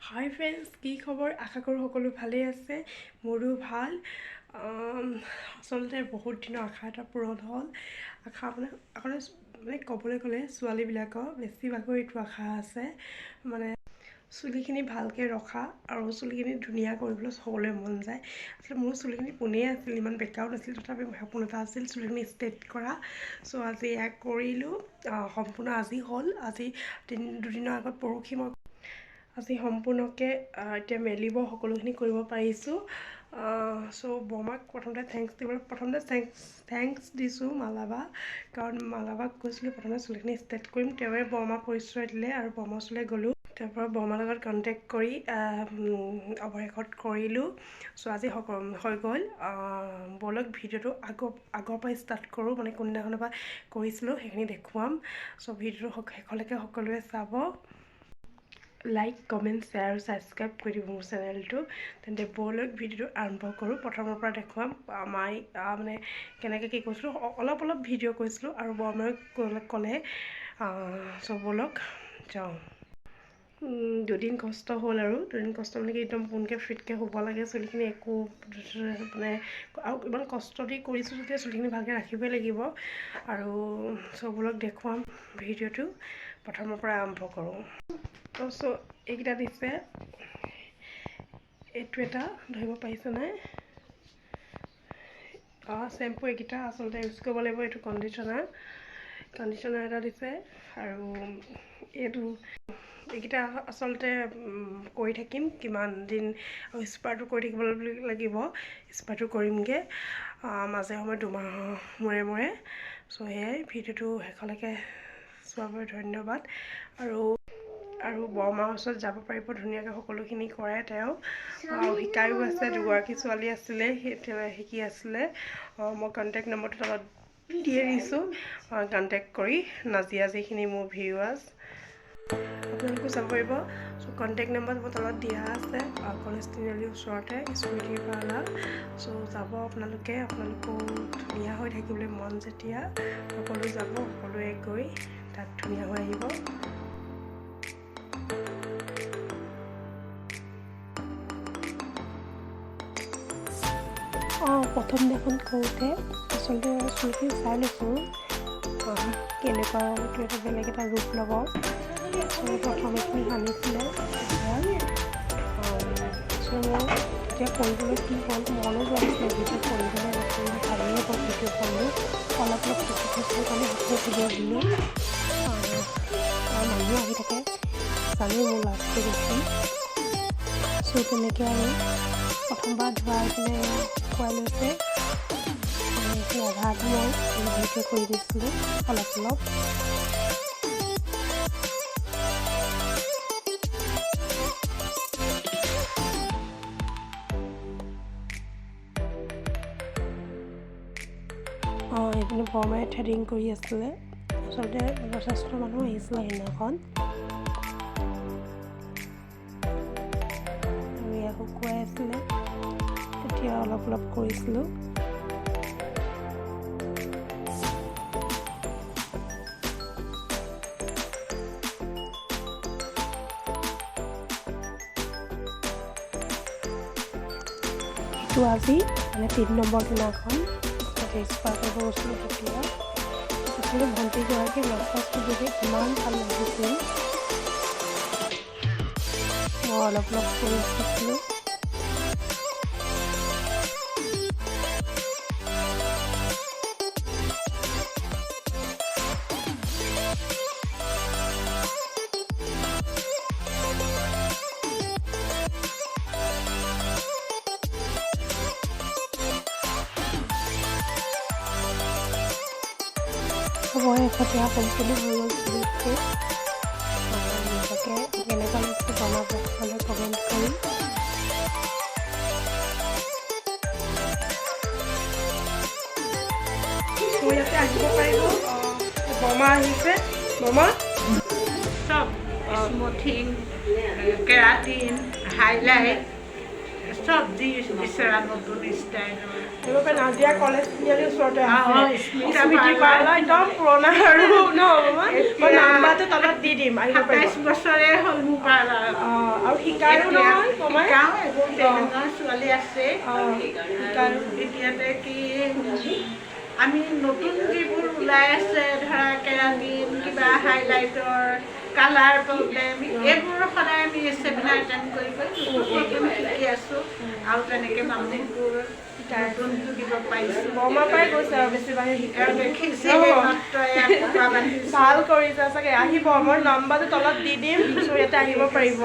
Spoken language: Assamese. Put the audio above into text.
হাই ফ্ৰেণ্ডছ, কি খবৰ? আশা কৰোঁ সকলো ভালেই আছে। মোৰো ভাল। আচলতে বহুত দিনৰ আশা এটা পূৰণ হ'ল। আশা মানে আগতে মানে ক'বলৈ গ'লে ছোৱালীবিলাকৰ বেছিভাগৰ এইটো আশা আছে, মানে চুলিখিনি ভালকৈ ৰখা আৰু চুলিখিনি ধুনীয়া কৰিবলৈ সকলোৰে মন যায়। আচলতে মোৰ চুলিখিনি পোনেই আছিল, ইমান বেকাও নাছিল, তথাপি সপোন এটা আছিল চুলিখিনি ষ্ট্ৰেইট কৰা। চ' আজি এয়া কৰিলোঁ, সম্পূৰ্ণ আজি হ'ল। আজি দুদিনৰ আগত পৰহি মই আজি সম্পূৰ্ণকৈ এতিয়া মেলিব সকলোখিনি কৰিব পাৰিছোঁ। চ' বৰমাক প্ৰথমতে thanks দিব, প্ৰথমতে thanks দিছোঁ মালাবা, কাৰণ মালাবাক কৈছিলোঁ প্ৰথমতে চুলিখিনি ষ্ট্ৰেইট কৰিম, তেওঁৱে বৰমা পৰিচয় দিলে আৰু বৰমা ওচৰলৈ গ'লোঁ। তাৰ পৰা বৰমাৰ লগত কণ্টেক্ট কৰি অৱশেষত কৰিলোঁ। চ' আজি হৈ গ'ল। ব'লক ভিডিঅ'টো আগৰ পৰা ষ্টাৰ্ট কৰোঁ, মানে কোনদিনাখনৰ পৰা কৰিছিলোঁ সেইখিনি দেখুৱাম। চ' ভিডিঅ'টো শেষলৈকে সকলোৱে চাব, লাইক, কমেণ্ট, শ্বেয়াৰ আৰু ছাবস্ক্ৰাইব কৰি দিব মোৰ চেনেলটো। তেন্তে ব'লক ভিডিঅ'টো আৰম্ভ কৰোঁ। প্ৰথমৰ পৰা দেখুৱাম মাই মানে কেনেকৈ কি কৰিছিলোঁ, অলপ অলপ ভিডিঅ' কৰিছিলোঁ আৰু বৰমাই ক'লে। চ' ব'লক যাওঁ। দুদিন কষ্ট হ'ল আৰু দুদিন কষ্ট মানে কি একদম পোনকৈ ফিটকৈ শুব লাগে, চুলিখিনি একো মানে আৰু ইমান কষ্ট দি কৰিছোঁ যেতিয়া চুলিখিনি ভালকৈ ৰাখিবই লাগিব। আৰু চবলক দেখুৱাম ভিডিঅ'টো, প্ৰথমৰ পৰা আৰম্ভ কৰোঁ। চ' এইকেইটা দিছে, এইটো এটা ধৰিব পাৰিছে নাই? চেম্পু এইকেইটা আচলতে ইউজ কৰিব লাগিব। এইটো কণ্ডিশ্যনাৰ এটা দিছে আৰু এইটো এইকেইটা আচলতে কৰি থাকিম কিমান দিন, আৰু স্পাটো কৰি থাকিব লাগিব, স্পাটো কৰিমগৈ মাজে সময়ে দুমাহৰ মূৰে মূৰে। চ' সেয়াই ভিডিঅ'টো শেষলৈকে চোৱাৰ বাবে ধন্যবাদ। আৰু বৰমাৰ ওচৰত যাব পাৰিব, ধুনীয়াকৈ সকলোখিনি কৰে তেওঁ আৰু শিকায়ো আছে। দুগৰাকী ছোৱালী আছিলে, তেওঁ শিকি আছিলে। মই কণ্টেক্ট নম্বৰটো তলত দিয়ে দিছোঁ, কণ্টেক্ট কৰি নাজিয়া যিখিনি মোৰ ভিউৱাৰ্ছ আপোনালোকো চাব পাৰিব। চ' কণ্টেক্ট নম্বৰ মোৰ তলত দিয়া আছে, কলেজ তিনিআলিৰ ওচৰতে স্মৃতি পাৰ্লাৰ। চ' যাব আপোনালোকে, আপোনালোকো ধুনীয়া হৈ থাকিবলৈ মন যেতিয়া সকলো যাব, সকলোৱে গৈ তাত ধুনীয়া হৈ আহিব। প্ৰথম দিনাখন কৰোঁতে আচলতে চুলিখিনি চাই লৈছোঁ কেনেকুৱা, এইটো এটা বেলেগ এটা ৰূপ ল'ব। প্ৰথম এইখিনি সানিছিলে, চ' মোৰ তেতিয়া কৰিবলৈ কি হ'ল, মনো যোৱা নাছিলে ভিডিঅ' কৰিবলৈ, নকৰিলে ভালেই হ'ব ভিডিঅ' কৰিলোঁ, অলপ অলপ শিকি থৈছিলোঁ কাৰণে সেইখিনি ভিডিঅ' দিলোঁ। আৰু মানুহ আহি থাকে, জানেই মোৰ লাজটো বেছি। চ' তেনেকৈ আৰু প্ৰথমবাৰ ধোৱাই কিনে খুৱাই লৈছে, এইখিনি আধা আধা মই ভিডিঅ' কৰি দিছিলোঁ অলপ অলপ। এইপিনে বৰমাই থ্ৰেডিং কৰি আছিলে, আচলতে যথেষ্ট মানুহ আহিছিলে সেইদিনাখন। আৰু এয়া শুকুৱাই আছিলে, তেতিয়া অলপ অলপ কৰিছিলোঁ। এইটো আজি মানে 3 নম্বৰ দিনাখন স্পা কৰিব গৈছিলোঁ। তেতিয়া আচলতে ভণ্টিগৰাকীৰ মাছাজটো দেখি ইমান ভাল লাগিছিল, মই অলপ অলপ কৰি দিছিলোঁ। অৱশেষত এয়া সম্পূৰ্ণ হৈ গ'ল চুলিটো। নিজকে কেনেকুৱা লাগিছে জনাব সকলোৱে কমেণ্ট কৰি। ইয়াতে আহিব পাৰিব, বৰমা আহিছে। বৰমা চব স্মুথিং, কেৰাটিন, হাইলাইট চব যি বিচৰা নতুন ষ্টাইলৰ। আহিব। নাজিৰা কলেজ তিনিআলিৰ ওচৰতে আছে স্মিতা স্মৃতি পাৰ্লাৰ। পাৰ্লাৰ, একদম পুৰণা আৰু ন মামা? মই নাম্বাৰটো তলত দি দিম, আহিব পাৰিব। 27 বছৰে হ'ল মোৰ পাৰ্লাৰ। আৰু শিকায়ো এতিয়া নহয় বৰমাই? শিকাওঁ, এইবোৰ ট্ৰেইনিঙৰ ছোৱালী আছে। শিকায়ো। এতিয়াতে কি আমি নতুন যিবোৰ ওলাই আছে, ধৰা কেৰাটিন, কিবা হাইলাইটৰ, কালাৰ প্ৰব্লেম, এইবোৰ সদায় আমি চেমিনাৰ এটেণ্ড কৰি কৰি নতুন নতুন শিকি আছোঁ আৰু তেনেকৈ মানুহবোৰ নতুনটো দিব পাৰিছোঁ। বৰমাৰ পৰাই গৈছে আৰু বেছিভাগে শিকাই। আৰু দেখিছে মাত্ৰ এয়া খোপা বান্ধিছোঁ। ভাল কৰিছে চাগে। আহিব, মই নাম্বাৰটো তলত দি দিম, চ' ইয়াতে আহিব পাৰিব।